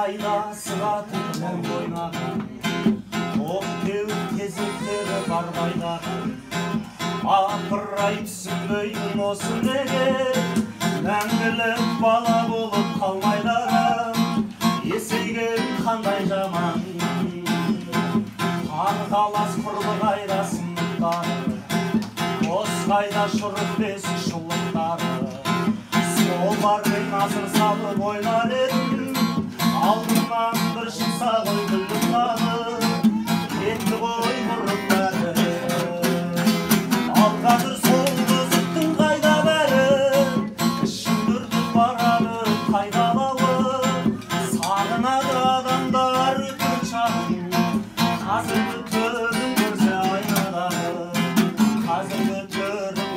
Қайда асығатын қол ойнаған, тоқ теуіп тезектері бар қайдағы. Апырай, түсінбеймін осы неге, мәңгілік бала болып қалмайды адам. Есейген қандай жаман, Арқалас құрбы қайда, сынықтары, қос қайда, шұрық бесік шұлықтары. Солармен асыр салып ойнар едім, алдымнан бір шықса ғой күліп тағы. Кетті ғой бұрын бәрі, ал қазір сол қызықтың қайда бәрі? Ішім өртеп барады қайда лауы. Сағынады адамдар өткен шағын, қазіргі түрін көрсе айнадағы, қазіргі түрін